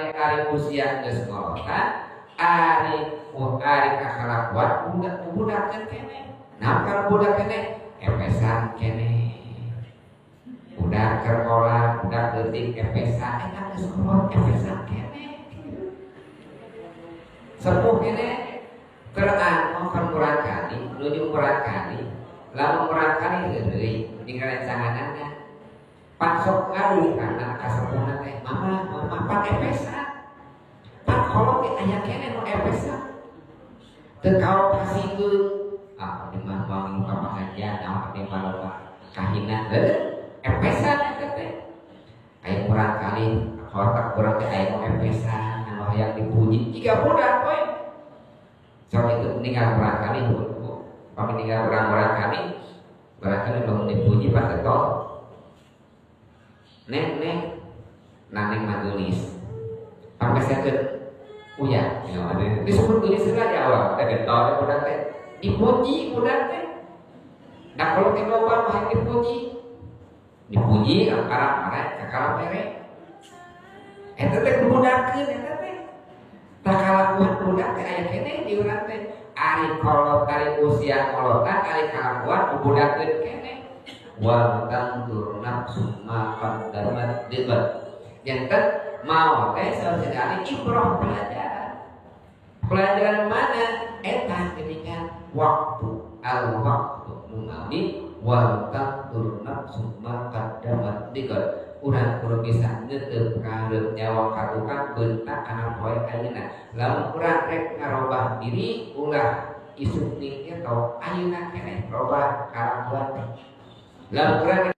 kade ari usia geus ngolotan, ari ari kakalakuan budak budakeun keneh. Nah, kalau budak keneh epesan keneh. Budak keur budak leutik epesan, eta geus kolot epesan keneh. Sepuh keneh Quran mau kan murangkali, nuju murangkali, lamun murangkali heureuy jeung rencanganana. Pan sok ngadu kana kasepuhna teh, "Mama, mama pan epesan." Pan kolot teh aya keneh nu epesan. Teu kaok kasinggung. Ah, abdi mah moal ngilu ka pangajian, naon abdi mah loba kahina. Heuh, epesan eta teh. Aya murangkali, otak urang teh aya nu epesan, anu hayang dipuji. Jiga budak we. Sok itu meninggal murangkali, pami meninggal urang murangkali, barangkali lamun dipuji pak tetol. Neng, neng, naneng magelis. Pangmeserkeun uyah, ya, disebut geulis heula jawab, teh getol budak teh. Dipuji budak teh. Nah kalau teh loba mah dipuji. Dipuji kakara mare, kakara mere. Eta teh kubudakeun eta teh. Tah kalakuan budak teh aya keneh di urang teh. Ari kolot ari usia kolotan ari kalakuan kubudakeun keneh. Wal tanzur nafsum ma qaddamat lighad. Janten mau teh sekali ibroh pelajaran. Pelajaran mana? Eta ketika waktu al waktu nunawi wal tanzur nafsum ma qaddamat lighad. Urang kudu bisa neuteub kahareup nyawa ka tukang bentak kana poe ayeuna. Lamun urang rek ngarobah diri ulah isuk ning eta ayeuna keneh robah kalakuan teh. Lamun urang